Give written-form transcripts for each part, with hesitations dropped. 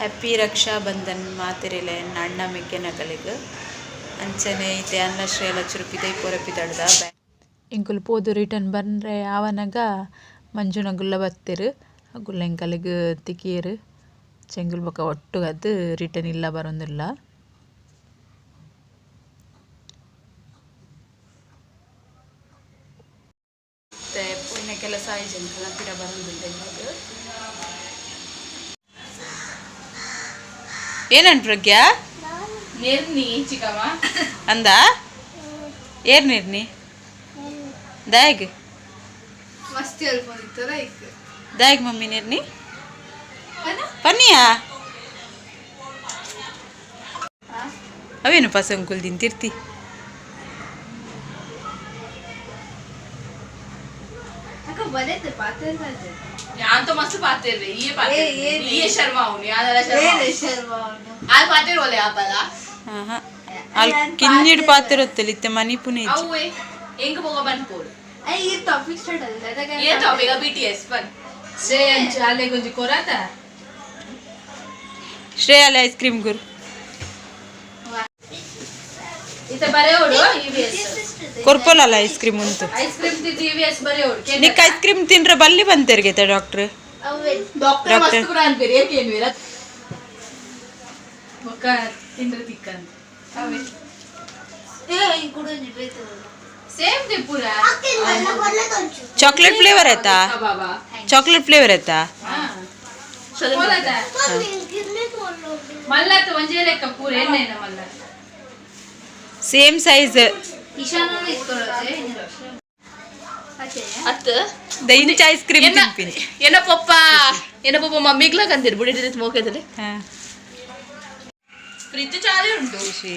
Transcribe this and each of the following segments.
Happy Raksha Bandhan ಮಾತೆರೆಲೆ ಅಣ್ಣ ಮೆಗ್ಗೆನಕಲೆಗ್ ಅಂಚನೆ ಇತ್ತೆ ಅನ್ನ ಶ್ರೇಲ ಚುರು ಪಿದೈ ಪೂರ ಪಿದಡ್ದ. ಎಂಕುಲು ಪೋದು ರಿಟರ್ನ್ ಬಂದ್ರೆ ಆವನಗ ಮಂಜುನಗುಲ್ಲ ಬತ್ತೆರ್ ಅಗುಲ್ಲ ಎಂಕಲೆಗ್ ತಿಕಿಯೆರ್ ಚೆಂಗುಲ್ ಬೊಕ ಒಟ್ಟುಗದ್ ರಿಟರ್ನ್ ಇಲ್ಲ ಬರೊಂದುಲ್ಲ. ಪೋಯಿನ ಕೆಲಸ ಆಯಿಜಿ ಎಂಕಲ್ನ ಪಿರ ಬರೊಂದುಲ್ಲ ಇಲ್ಲಗ್. ಏನನ್ ಪ್ರಗ್ಯಾ? ನಿರ್ನಿ ಚಿಕ್ಕಮ್ಮ. ಅಂದ ಏರ್ ನಿರ್ನಿ ದಾಯಗ್? ಮಸ್ತಿ ಅಲ್ಪೊಂದಿತ್ತಲ್ಲ ಇಕ್. ದಾಯಗ್ ಮಮ್ಮಿ ನಿರ್ನಿ ಪನ್ನಿಯಾ? ಅವೇನು ಪಸಂಕುಲ್ ತಿಂತಿರ್ತಿ? ಅಕ್ಕ ಬರತ್ತೆ ಪಾತ್ರೆ. ಯಾನ್ ಮಸ್ತ್ ಪಾತೆರ್ರೆ ಈಯೆ ಪಾತೆರ್ರೆ ಈಯೆ ಶರ್ಮಾ ಅವನು ಯಾನಲ ಶರ್ಮಾ ಶರ್ಮಾ ಅವನು ಆಲ್ ಪಾತೆರ್ ಒಲೆ ಆಪಲ. ಆಹಾ ಅಲ್ ಕಿನ್ನಿಡ್ ಪಾತೆರೊತ್ತಲ್ ಇತ್ತೆ ಮನಿಪುನೆ ಇಜ್ಜಿ. ಅವುವೆ ಎಂಕ್ ಪೋಗ ಬನ್ಪೋಡು. ಈ ಟಾಪಿಕ್ ಸ್ಟಾರ್ಟ್ ಆದಿಲ್ಲ. ಏ ಟಾಪಿಕ್? ಬಿಟಿಎಸ್ ಬನ್ ಶ್ರೇಯಂಚ ಅಲೆಗೊಂಜಿ ಕೊರತ. ಶ್ರೇಯಾಲೆ ಐಸ್ ಕ್ರೀಮ್ ಗುರು. ಇತ್ತೆ ಬರೆಯೋಡು ಇವಿಎಸ್. ಕೊರ್ಪೊಲಲ್ಲ ಐಸ್ ಕ್ರೀಮ್ ಉಂಟು. ಐಸ್ ಕ್ರೀಮ್ ತಿದ್ದು ಇವಿಎಸ್ ಬರೆಯೋಡು. ನಿಕ್ ಐಸ್ ಕ್ರೀಮ್ ತಿಂದ್ರೆ ಬಲ್ಲಿ ಬಂತೆರ್ಗೆತ ಡಾಕ್ಟರ್? ಡಾಕ್ಟರ್ ಮಸ್ತ್ ಪುರ ಅನ್ಪೇರು ಏಕೆ ಏನ್ವೇರ ಬೊಕ್ಕ ತಿಂದ್ರೆ ತಿಕ್ಕಂತ ಅವೇ ಸೇಮ್ the ಪೂರ. ಚಾಕ್ಲೇಟ್ ಫ್ಲೇವರ್ ಆಯ್ತಾ? ಬಾಬಾ. ಚಾಕ್ಲೇಟ್ ಫ್ಲೇವರ್ ಆಯ್ತಾ? ಪೋಲದ ಮಲ್ಲತ್ ಒಂಜೇ ಲೆಕ್ಕ ಪೂರ ಎಣ್ಣೆನ ಮಲ್ಲ. Same size. ಅತ್ the inch ice cream ತಿನ್ಪಿನಿ. ಎನ್ನ ಪಪ್ಪ ಎನ್ನ ಪಪ್ಪ ಮಮ್ಮಿಗ್ಲ ಕಂದಿರು ಬುಡಿ ಮೋಕೆದಲ್ಲಿ. ಫ್ರಿಜ್ ಚಾಲೆ ಉಂಟು. ಖುಷಿ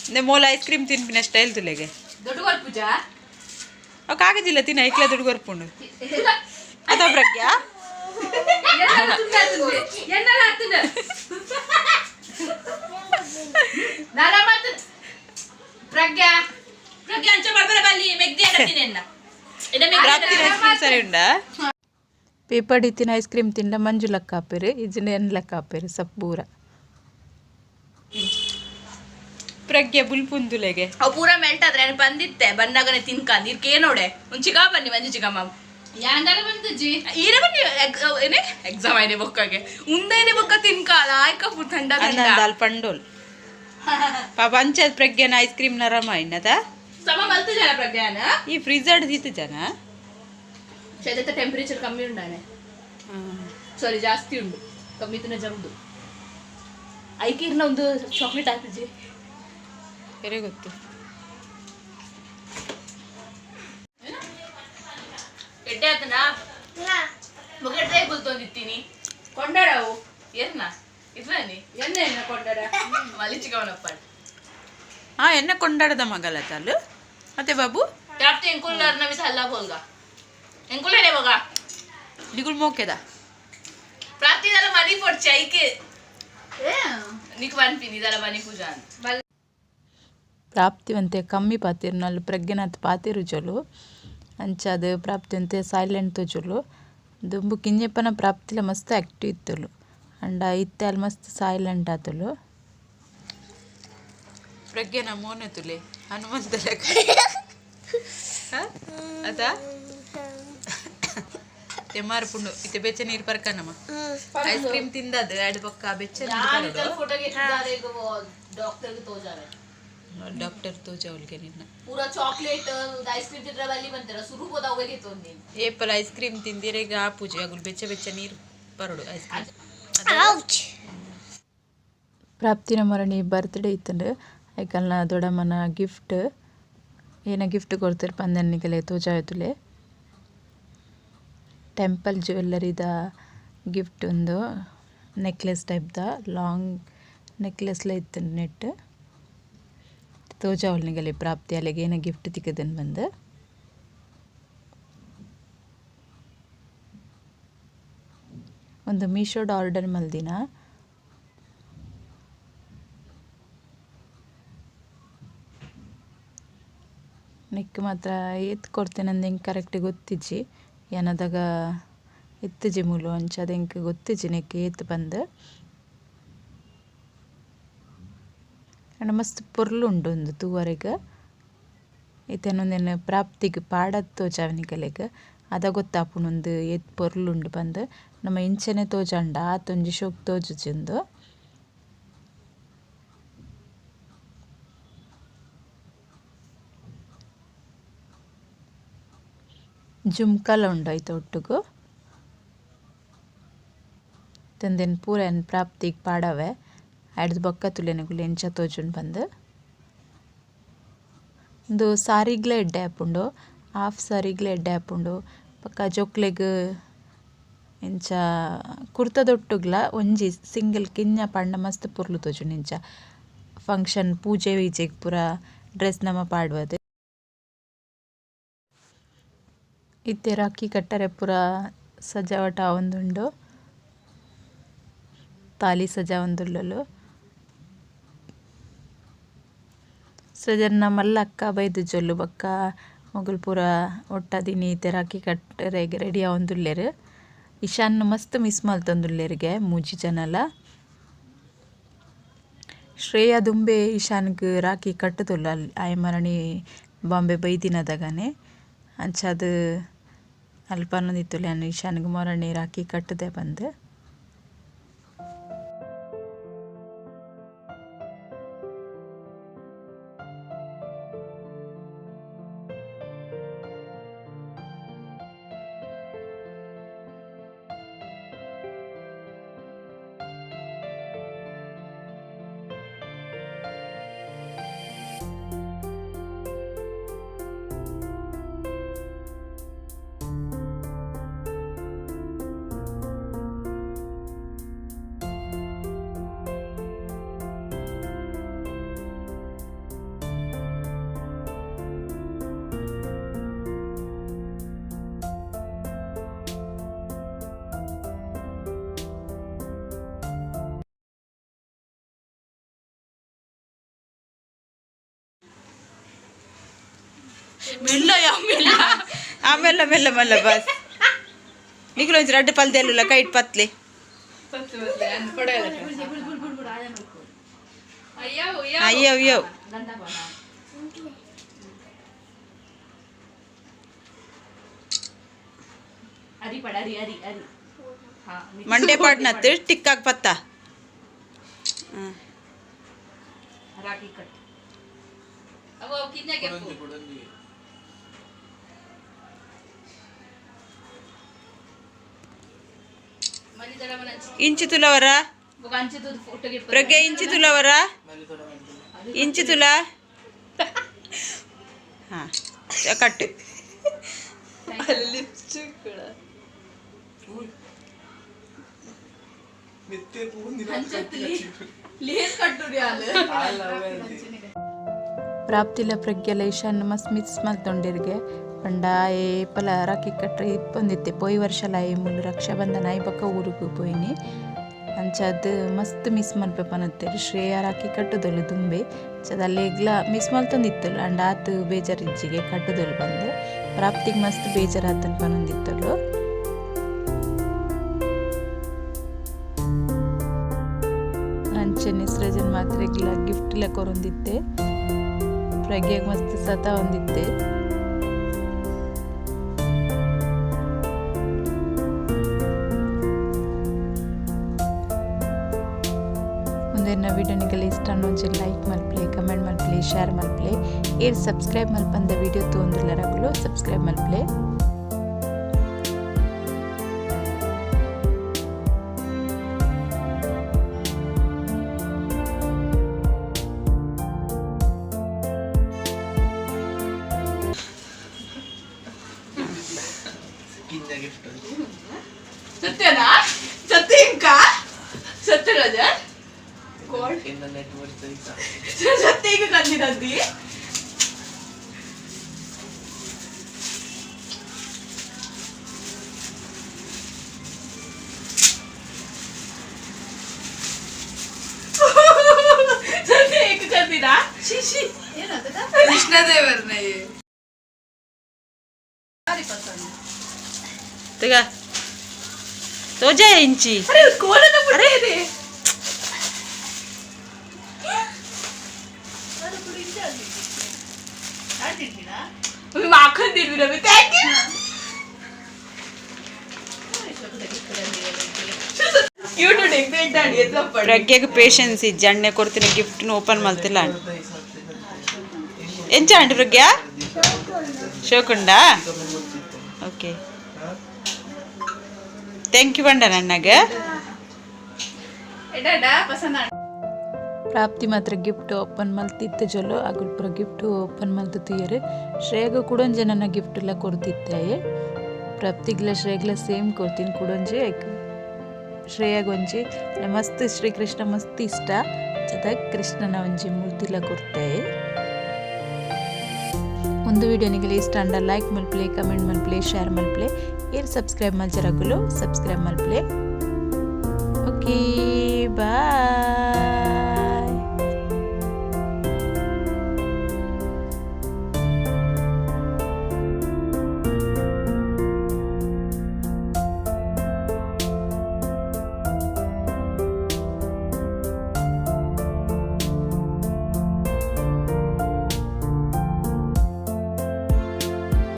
ಇಂದೆ ಮೋಲ ಐಸ್ ಕ್ರೀಮ್ ತಿನ್ಪಿನ ಸ್ಟೈಲ್ ತುಲೆಗೆ. ದೊಡ್ಡ ಕೊರ್ಪುಜಾ? ಅವು ಕಾಗಜಿಲ್ಲ ತಿನ್ನ ಐಕ್ಲ ದುಡ್ಡು ಕೊರ್ಪುಂಡು ಅದ ಪ್ರಜ್ಞಾ. ಎನ್ನಲ ಆತುಂಡು ನಾನ ಮಾತು ಪ್ರಜ್ಞಾ ಪ್ರಜ್ಞಾ ಅಂಚ ಬರ್ಬರ ಬಲ್ಲಿ ಮೆಗ್ದಿ ಎನ್ನ ಪ್ರಾಪ್ತಿ ಐಸ್ ಕ್ರೀಮ್ ಸರಿ ಉಂಡಾ? ಪೇಪರ್ ಇತ್ತಿನ ಐಸ್ ಕ್ರೀಮ್ ತಿಂಡ ಮಂಜು ಲೆಕ್ಕ ಆಪೆರು ಇಜ್ಜಿಂಡ ಎನ್ ಲೆಕ್ಕ ಆಪೆರು ಸಪ್ಪೂರ ಪ್ರಜ್ಞೆ ಬುಲ್ಪುಂದುಲೆಗೆ. ಅವು ಪೂರ ಮೆಲ್ಟ್ ಆದ್ರೆ ನಾನು ಬಂದಿತ್ತೆ ಬಂದಾಗನೆ ತಿನ್ಕಂದ್ ಇರ್ಕೆ ನೋಡೆ ಒಂದ್ ಚಿಕ್ಕ ಬನ್ನಿ ಮಂಜು ಚಿಕ್ಕಮ್ಮ. ಯಾಂದಲ ಬಂದುಜಿ ಈರೆ ಬನ್ನಿ ಏನೇ ಎಕ್ಸಾಮ್ ಆಯ್ನೆ ಬೊಕ್ಕಗೆ ಉಂದೈನೆ ಬೊಕ್ಕ ತಿನ್ಕಾಲ ಆಯ್ಕ ಪೂರ ಥಂಡ ಥಂಡ. ಅಂದ ಪಂಡೋಲ್ ಪಾಪ ಅಂಚದ ಪ್ರಜ್ಞೆನ ಐಸ್ ಕ್ರೀಮ್ ನರಮ ಇನ್ನದ. ಸಮ ಮಲ್ತು ಜನ ಪ್ರಜ್ಞಾನ. ಈ ಫ್ರೀಜರ್ ದೀತು ಜನ. ಶೈದತ್ತ ಟೆಂಪರೇಚರ್ ಕಮ್ಮಿ ಉಂಡಾನೆ ಸಾರಿ ಜಾಸ್ತಿ ಉಂಡು ಕಮ್ಮಿ ತಿನ್ನ ಜಮ್ದು ಐಕೀರ್ನ ಒಂದು ಚಾಕ್ಲೇಟ್ ಹಾಕಿಜಿ. ಬೇರೆ ಗೊತ್ತು. ಎಡ್ಡೆ ಆತನಾ ಮುಗಡ್ರೆ ಬುಲ್ತೊಂದಿತ್ತೀನಿ ಕೊಂಡಾಡವು ಏರ್ನ ಇದ್ರಾನಿ ಎಣ್ಣೆ ಎಣ್ಣ ಕೊಂಡಾಡ ಮಲ್ಲಿ ಚಿಕ್ಕವನಪ್ಪ. ಹಾ ಎನ್ನ ಕೊಂಡಾಡದ ಮಗಲ ಚಾಲು ಮತ್ತೆ ಬಾಬು. ಪ್ರಾಪ್ತಿ ಎಂಕುಲ್ಲಾರ್ ನವಿ ಹಲ್ಲ ಬೋಲ್ಗ ಎಂಕುಲ್ಲೇನೆ ಮಗ. ನಿಗುಲ್ ಮೋಕೆದ ಪ್ರಾಪ್ತಿ ಇದೆಲ್ಲ ಮನಿ ಪೊಡ್ಚಿ ಐಕೆ ನೀಕು ಪನ್ಪಿನಿ ಇದೆಲ್ಲ ಮನಿ ಪೂಜಾ ಅಂತ. ಪ್ರಾಪ್ತಿವಂತೆ ಕಮ್ಮಿ ಪಾತಿರು ನಲ್ಲು ಪ್ರಜ್ಞನಾಥ್ ಪಾತಿರು ಚೊಲು ಅಂಚಾದ ಪ್ರಾಪ್ತಿವಂತೆ ಸೈಲೆಂಟ್ ತೋಜುಲು ದುಂಬು ಕಿಂಜಪ್ಪನ ಪ್ರಾಪ್ತಿಲ ಮಸ್ತ್ ಆಕ್ಟಿವ್ ಇತ್ತಲು ಅಂಡ ಇತ್ತೆ ಅಲ್ಲಿ ಮಸ್ತ್ ಸೈಲೆಂಟ್ ಆತಲು. ಪ್ರಜ್ಞೆನ ಮೋನೆ ತುಲೆ ಹನುಮಂತ ಲೆಕ್ಕ ಅತ ತೆಮ್ಮಾರು ಪುಂಡು ಇತ್ತೆ ಬೆಚ್ಚ ನೀರು ಪರ್ಕನಮ್ಮ ಐಸ್ ಕ್ರೀಮ್ ತಿಂದದು ಎರಡು ಪಕ್ಕ ಬೆಚ್ಚ ನೀರು ಪರಡು. ಫೋಟೋ ಡಾಕ್ಟರ್ ತೋಜಾರೆ. ಡಾಕ್ಟರ್ ತೋಜವಲ್ಗೆ ನಿನ್ನ. ಪೂರ ಚಾಕ್ಲೇಟ್ ಐಸ್ ಕ್ರೀಮ್ ತಿಂದ್ರೆ ಬಲ್ಲಿ ಬಂತಾರ ಸುರು ಹೋದ ಅವೆಗೆ ತೊಂದಿನಿ. ಏಪಲ್ ಐಸ್ ಕ್ರೀಮ್ ತಿಂದಿರೆ ಈಗ ಆ ಪೂಜೆ ಅಗುಲ್ ಬೆಚ್ಚ ಬೆಚ್ಚ ನೀರು Parrado ice cream. ಪ್ರಾಪ್ತಿನ ಮರಣಿ birthday ಇತ್ತಂಡು ಐಕಲ್ನ ದೊಡ್ಡಮ್ಮನ gift ಏನ ಗಿಫ್ಟ್ ಕೊಡ್ತಾರೆ ಪಂದನ್ನಿಗಲೆ ತೋಜಾಯ್ತುಲೆ ಟೆಂಪಲ್ ಜ್ಯುವೆಲ್ಲರಿದ ಗಿಫ್ಟ್ ಒಂದು ನೆಕ್ಲೆಸ್ ಟೈಪ್ದ ಲಾಂಗ್ ನೆಕ್ಲೆಸ್ಲ ಇತ್ತು ನೆಟ್ ತೋಜಾವಲ್ನಿಗಲೆ ಪ್ರಾಪ್ತಿ ಅಲೆಗೆ ಏನ ಗಿಫ್ಟ್ ತಿಕ್ಕದನ್ ಬಂದು. ಒಂದು ಮೀಶೋಡ್ ಆರ್ಡರ್ ಮಲ್ದಿನ. ನೆಕ್ ಮಾತ್ರ ಏತ್ ಕೊಡ್ತೇನೆ ಎಂಕ್ ಕರೆಕ್ಟ್ ಗೊತ್ತಿಜ್ಜಿ ಏನದಾಗ ಇತ್ತಿಜಿ ಮೂಲು ಅಂಚ ಅದು ಎಂಕ್ ಗೊತ್ತಿಜ್ಜಿ ನೆಕ್ ಏತ್ ಪಂದ್. ಆಂಡ ಮಸ್ತ್ ಪೊರ್ಲು ಉಂಡು ಉಂದು ತೂವರೆಗ್. ಇತ್ತೆ ಉಂದೆನ್ ಪ್ರಾಪ್ತಿಗ್ ಪಾಡದ್ ತೋಜಾವೆ ನಿಕಲೆಗ್ ಅದ ಗೊತ್ತಾಪುಂಡು ಉಂದು ಏತ್ ಪೊರ್ಲು ಉಂಡು ಪಂದ್. ನಮ ಇಂಚನೆ ತೋಜಾಂಡ ಆತೊಂಜಿ ಶೋಕು ತೋಜುಜಿ ಉಂದು. ಜುಮ್ಕಲ ಉಂಡು ಐತ ಒಟ್ಟುಗು. ಉಂದೆನ್ ಪೂರ ಯಾನ್ ಪ್ರಾಪ್ತಿಗ್ ಪಾಡವೆ ಐಡ್ದ್ ಬೊಕ್ಕ ತೂಲೆ ನಿಕುಲು ಎಂಚ ತೋಜುಂಡು ಪಂದ್. ಉಂದು ಸಾರಿಗ್ಲ ಎಡ್ಡೆ ಆಪುಂಡು ಹಾಫ್ ಸಾರಿಗ್ಲ ಎಡ್ಡೆ ಆಪುಂಡು ಬೊಕ್ಕ ಜೋಕ್ಲೆಗ್ ಇಂಚ ಕುರ್ತದೊಟ್ಟುಗ್ಲ ಒಂಜಿ ಸಿಂಗಲ್ ಕಿನ್ಯ ಪಾಡ್ಂಡ ಮಸ್ತ್ ಪೊರ್ಲು ತೋಜುಂಡು ಇಂಚ ಫಂಕ್ಷನ್ ಪೂಜೆ ಗೀಜೆಗ್ ಪೂರ ಡ್ರೆಸ್ ನಮ ಪಾಡ್ವದ್. ಇತ್ತೆ ರಾಖಿ ಕಟ್ಟರೆ ಪೂರ ಸಜಾವಟ ಆವೊಂದುಂಡು. ತಾಲಿ ಸಜಾವೊಂದುಲ್ಲೊಲು. ಸೃಜನ್ನ ಮಲ್ಲ ಅಕ್ಕ ಬೈದುಜೊಲ್ಲು ಬೊಕ್ಕ ಮೊಗುಲು ಪೂರ ಒಟ್ಟಾದ್ ಇನಿ ಇತ್ತೆ ರಾಖಿ ಕಟ್ಟರೆಗ್ ರೆಡಿ ಆವೊಂದುಲ್ಲೆರ್. ಇಶಾನ್ ಮಸ್ತ್ ಮಿಸ್ ಮಲ್ತೊಂದುಲ್ಲೆರ್ಗೆ ಮೂಜಿ ಜನಲ. ಶ್ರೇಯಾ ದುಂಬೆ ಇಶಾನ್ಗ್ ರಾಖಿ ಕಟ್ಟುದೊಲು ಅಲ್ಲಿ ಆಯೆ ಮರಣಿ ಬಾಂಬೆ ಬೈದಿನದಗನೆ ಅಂಚಾದ್ ಅಲ್ಪ ಪನೊಂದಿತ್ತೊಲು ಯಾನ್ ಇಶಾನ್ಗ್ ಮೊರಣಿ ರಾಖಿ ಕಟ್ಟುದೆ ಪಂದ್. ಮೆಲ್ಲ ಮೆಲ್ಲ. ಆ ಮೆಲ್ಲ ಮೆಲ್ಲ ಮೆಲ್ಲ ಬಸ್. ನಿಕುಲು ಒಂಜಿ ರಡ್ಡ್ ಪಲ್ದೆಲ್ಲುಲ ಕೈಟ್ ಪತ್ಲೆ. ಅಯ್ಯೋ ಅಯ್ಯೋ. ಮಂಡೆ ಪಾಡ್ನತ್ ಟಿಕ್ಕಾಗ್ ಪತ್ತ. ರಾಖಿ ಕಟ್ ಅವು ಕಿನ್ಯಾಗೆ. ಇಂಚಿ ತುಲವರ ಪ್ರಜ್ಞೆ, ಇಂಚಿ ತುಲವರ, ಇಂಚಿ ತುಲ. ಹಾ ಕಟ್ಟು. ಪ್ರಾಪ್ತಿಲ ಪ್ರಜ್ಞೆಲ ಇಶಾನ್ ಮಸ್ತ್ ಮಿಸ್ ಮಲ್ತೊಂಡಿರ್ಗೆ ಪಂಡ ಏಪಲ ರಾಖಿ ಕಟ್ರೆ ಇಪ್ಪೊಂದಿತ್ತೆ. ಪೋಯಿ ವರ್ಷಲ ಆಯೆ ಮೂಲು ರಕ್ಷಾಬಂಧನ ಆಯಿ ಬೊಕ್ಕ ಊರುಗು ಪೋಯಿನಿ. ಅಂಚಾದ್ ಮಸ್ತ್ ಮಿಸ್ ಮಲ್ಪೆ ಪನೊಂದಿತ್ತೆರ್. ಶ್ರೇಯಾ ರಾಖಿ ಕಟ್ಟುದೊಲು ದುಂಬೆ. ಅಂಚಾದ್ ಅಲ್ಲೆಗ್ಲ ಮಿಸ್ ಮಲ್ತೊಂದಿತ್ತೊಲು ಆಂಡ ಆತ್ ಬೇಜಾರ್ ಇಜ್ಜಿಗೆ ಕಟ್ಟುದೊಲು ಪಂದ್. ಪ್ರಾಪ್ತಿಗ್ ಮಸ್ತ್ ಬೇಜಾರ್ ಆತನ್ ಪನೊಂದಿತ್ತೊಲು. ಅಂಚನೆ ಸೃಜನ್ ಮಾತ್ರೆಗ್ಲ ಗಿಫ್ಟ್ ಲ ಕೊರೊಂದಿತ್ತೆ. ಪ್ರಜ್ಞೆಗ್ ಮಸ್ತ್ ಸತಾವೊಂದಿತ್ತೆ. ಉಂದೆನ್ನ ವಿಡಿಯೋ ನಿಕಲೆ ಇಷ್ಟ ಒಂಜಿ ಲೈಕ್ ಮಲ್ಪಲೆ, ಕಮೆಂಟ್ ಮಲ್ಪಲೆ, ಶೇರ್ ಮಲ್ಪಲೆ. ಏರ್ ಸಬ್ಸ್ಕ್ರೈಬ್ ಮಲ್ಪಂದ ವಿಡಿಯೋ ತೂವೊಂದುಲ್ಲೆರ್ ಸಬ್ಸ್ಕ್ರೈಬ್ ಮಲ್ಪಲೆ. ಸತ್ಯನಾ? ಸತ್ಯ ಇಂಕ ಸತ್ಯ ರಾಜ ಸತ್ಯ ಈಗ ಕಂದಿನದ್ದಿ. ಸತ್ಯ ಈಗ ಕಂದಿನ ಶಿಶಿ ಕೃಷ್ಣದೇವರ್ನ ತಗ ತೋಜಾಯ ಇಂಚಿ. ಅರೆ ಕೋಲದ ಪುಟ್ಟೆ. ರವಿ, thank you. ಪ್ರಜ್ಞೆಗೆ ಪೇಷನ್ಸ್ ಇಜ್ಜಿ. ಅಣ್ಣೆ ಕೊಡ್ತೀನಿ ಗಿಫ್ಟ್ನ ಓಪನ್ ಮಲ್ತಿಲ್ಲ. ಎಂಚ ಅಂಡ್ ಪ್ರಜ್ಞಾ, ಶೋಕುಂಡಾ? ಓಕೆ, thank you ಬಂಡ ನನ್ನಗ. ಪ್ರಾಪ್ತಿ ಮಾತ್ರ ಗಿಫ್ಟ್ ಓಪನ್ ಮಲ್ತಿತ್ತೆ ಜೊಲ್ಲು. ಅಗುಲ್ ಪೂರ ಗಿಫ್ಟ್ ಓಪನ್ ಮಲ್ತು ತೂಯೆರ್. ಶ್ರೇಯಗ ಕುಡೊಂಜೆ ನನ್ನ ಗಿಫ್ಟ್ ಎಲ್ಲ ಕೊರ್ತಿತ್ತೆ. ಪ್ರಾಪ್ತಿಗ್ಲ ಶ್ರೇಯಗ್ಲ ಸೇಮ್ ಕೊರ್ತೀನಿ ಕುಡೊಂಜಿ. ಐಕ್ ಶ್ರೇಯಗ್ ಒಂಜಿ ಮಸ್ತ್ ಶ್ರೀಕೃಷ್ಣ ಮಸ್ತ್ ಇಷ್ಟ ಜೊತೆ ಕೃಷ್ಣನ ಒಂಜಿ ಮೂರ್ತಿಲ ಕೊರ್ತೆ. ಒಂದು ವಿಡಿಯೋ ನಿಗಲೆ ಇಷ್ಟ ಅಂಡ ಲೈಕ್ ಮಲ್ಪಲೆ, ಕಮೆಂಟ್ ಮಲ್ಪಲೆ, ಶೇರ್ ಮಲ್ಪಲೆ. ಏರ್ ಸಬ್ಸ್ಕ್ರೈಬ್ ಮಲ್ಜರಗುಲು ಸಬ್ಸ್ಕ್ರೈಬ್ ಮಲ್ಪಲೆ. Okay, bye.